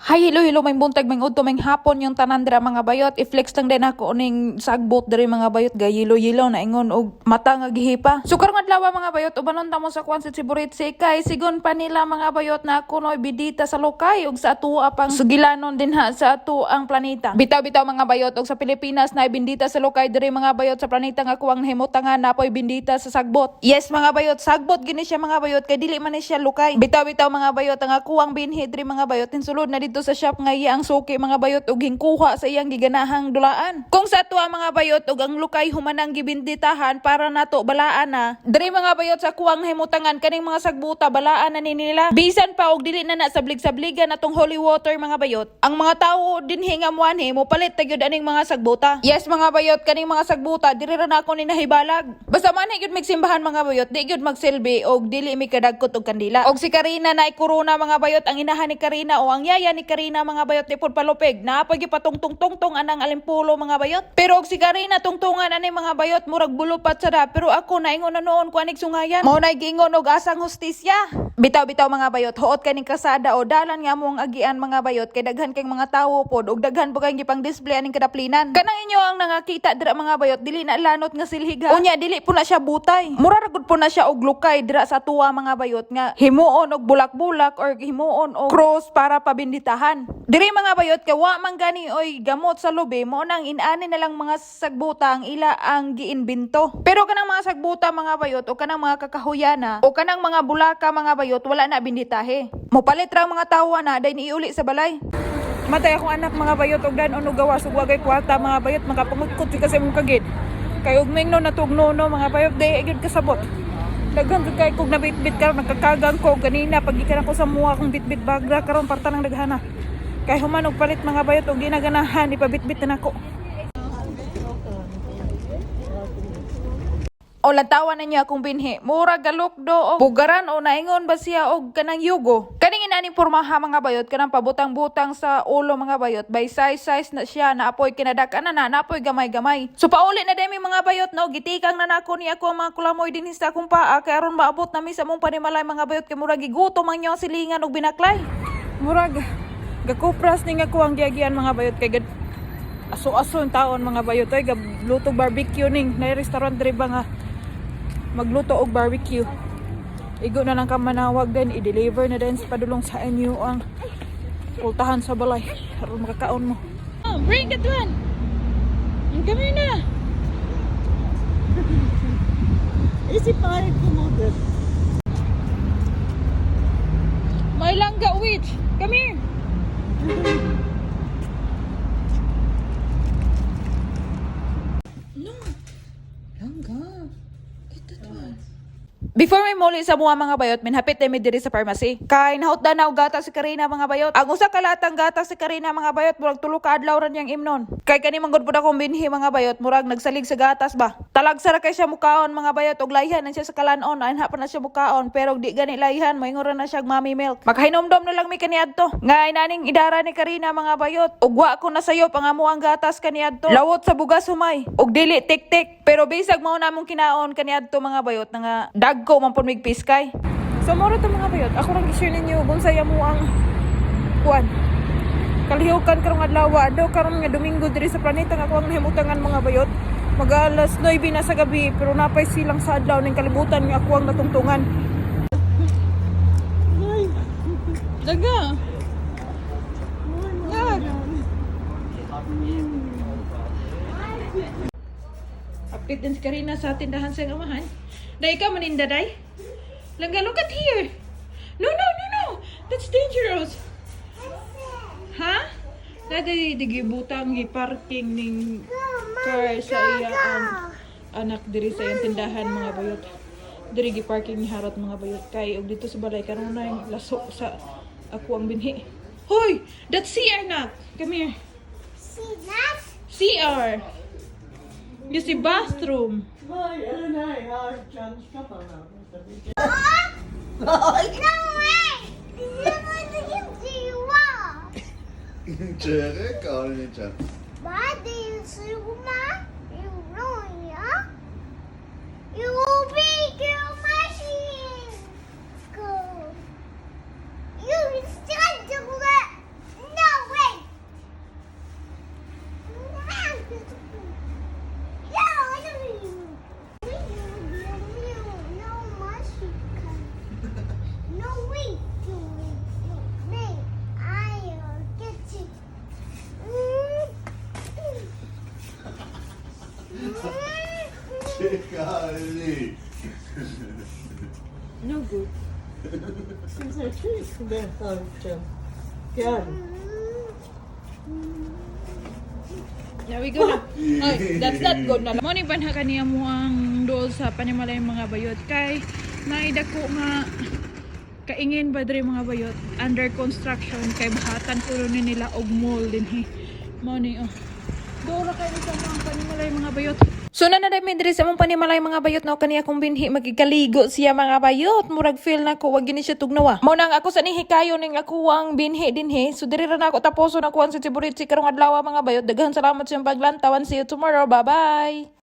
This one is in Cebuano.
Hi, hello, hello, may buntag, may udto, may hapon yung tanan dira, mga bayot. I-flex lang din ako ning sagbot diri, mga bayot, gay yelo-yelo na ingon og mata nga gihipa. So karong adlaw, mga bayot, ubanon ta mo sa kwan sa Siburitsi kay sigon pa nila, mga bayot, na ako noy bidita sa lokay ug sa atoa pang sugilanon din ha sa ato ang planeta. Bitaw-bitaw, mga bayot, og sa Pilipinas na bindita sa lokay, diri, mga bayot, sa planeta nga kuwang nahimutangan napoy bindita sa sagbot. Yes, mga bayot, sagbot gini siya, mga bayot, kay dili man ni siya lukay. Bitaw-bitaw, mga bayot, ang akuang binhi diri, mga bayot, hinsulod na dito sa shop nga iya ang suki, mga bayot, ug hingkuha sa iyang giganahang dulaan. Kung sa atoa, mga bayot, ug ang lukay humanang gibinditahan para nato balaan na. Diri, mga bayot, sa kuwang nahimutangan kaning mga sagbuta balaan na ni nila. Bisan pa og dili na na sablig-sabligan atong holy water, mga bayot. Ang mga tawo dinhi nga muanhi mo palit ta gyud aning mga sagbuta. Yes, mga bayot, kaning mga sagbuta diri ra nako ni nahibalag. Basta man gyud magsimbahan, mga bayot, di gyud magsilbi og dili mi kadagkot og kandila. Og si Karina na corona, mga bayot, ang inahan ni Karina o ang yaya ni Karina, mga bayot, di pud palupig. Naa pa gipatungtong-tungtong anang alimpulo, mga bayot. Pero og si Karina tungtungan ani, mga bayot, murag bulupat sada, pero ako naingon na noon ko anig sungayan. Mao nay giingon og asang hustisya. Bitaw-bitaw, mga bayot, huot kaning kasada o dalan nga among agian, mga bayot, kay daghan kay mga tawo pod ug daghan po kay gipang display aning kadaplinan. Kanang inyo ang nangakita dira, mga bayot, dili na lanot nga silhig ha. Unya dili po na siya butay. Mura ra gud po na siya og lukay dira sa tuwa, mga bayot, nga himuon og bulak-bulak or himuon og cross para pabinditahan. Diri, mga bayot, kay wa man gani oy gamot sa lubi, mo nang inani na lang mga sagbuta ang ila ang giinbento. Pero kanang mga sagbuta, mga bayot, o kanang mga kakahuyana o kanang mga bulaka, mga bayot, wala na binditahe. Mopalit ra ang mga tawo na dayon iuli sa balay. Matay akong anak, mga bayot, og dan ono gawas ug wagay kwarta, mga bayot, makapangukot si kasi mong kagid. Kay og mingno na tugno no, mga bayot, di gyud kasabot. Daghan gud kay kog nabitbit karon, nagkakagang ko ganina pagikan ako sa muha akong bitbit bagra karon parta nang daghana. Kay human og palit, mga bayot, og ginaganahan ipabitbit na nako. O lantawan ninyo akong binhi. Mura galukdo o bugaran o naingon ba siya og kanang yugo. Kaning inaning pormaha, mga bayot, kanang pabutang-butang sa ulo, mga bayot, by size size na siya na apoy kinadak-an na na apoy gamay-gamay. So pauli na demi, mga bayot, no, gitikang na nako ni ako ang mga kulamoy dinhi sa akong paa kay aron maabot nami sa mong panimalay, mga bayot, kay murag gigutom ang inyong silingan og binaklay. Murag gakupras ning ako ang giagian, mga bayot, kay gad aso-aso ang taon, mga bayot, ay gabluto barbecue ning na restaurant diri ba nga magluto og barbecue. Igo na lang ka manawag din, i-deliver na din sa padulong sa inyo ang pultahan sa balay aron makakaon mo. Oh, bring that one. Come here na. Isip pa rin kumudot. My langga witch. Come here. No. Langga. Get that one. Before may muli sa mga bayot, minhapit mi diri sa pharmacy. Kay nahutdan na og gatas si Karina, mga bayot. Ang usa ka latang gatas si Karina, mga bayot, murag 3 ka adlaw ra niyang imnon. Kay kani man gud pud akong binhi, mga bayot, murag nagsalig sa gatas ba. Talagsa ra kay siya mukaon, mga bayot, og layhan na siya sa kalanon, anha pa na siya mukaon, pero og di gani layhan, moingon ra na siya og mommy milk. Makahinomdom na lang mi kaniadto. Nga inaning idara ni Karina, mga bayot, ug wa ko nasayop ang amo ang gatas kaniadto. Lawot sa bugas humay ug dili tik-tik, pero bisag mao namong kinaon kaniadto, mga bayot, na nga dagko man pud mig piskay. So moro to, mga bayot. Ako rang gi-share ninyo kung saya mo ang kuan. Kalihukan karong adlaw, adlaw karon nga Domingo diri sa planeta nga ako ang nahimutangan, mga bayot. Mag alas 9 na sa gabi pero napay silang sa adlaw ning kalibutan nga ako ang natungtungan. Daga. Dag. Update din si Karina sa tindahan sa iyang amahan. Day ka maninda day. Langga, look at here. No, no, no, no. That's dangerous. Ha? Dati di gibutang gi-parking ning car sa iya ang anak diri sa iyang tindahan, mga bayot. Diri gi-parking ni harot, mga bayot, kay og dito sa balay karon na yung laso sa ako ang binhi. Hoy, that's CR nak. Come here. See that? CR. You see bathroom. Ay, ano na eh. Chance ka pa na. No way! Chere, You Golly. No good. She's a tree. Yan. There we go na. Ay, that's not good na. Mo ni panha kaniya mo ang dool sa panimalay, mga bayot, kay naidako nga kaingin ba diri, mga bayot, under construction kay bahatan kuno ni nila og mall dinhi. Mo ni, oh. Dool ra kay sa mga panimalay, mga bayot. So na na diri sa among panimalay, mga bayot, no, kaniya kong binhi magikaligo siya, mga bayot. Murag feel na ko wag gini siya tugnawa. Mao nang ako sa nihikayo ning ako ang binhi dinhi. So diri ra na ako taposon ako ang si Tiburitsi karong adlaw, mga bayot. Daghan salamat sa inyong paglantawan. See you tomorrow. Bye bye.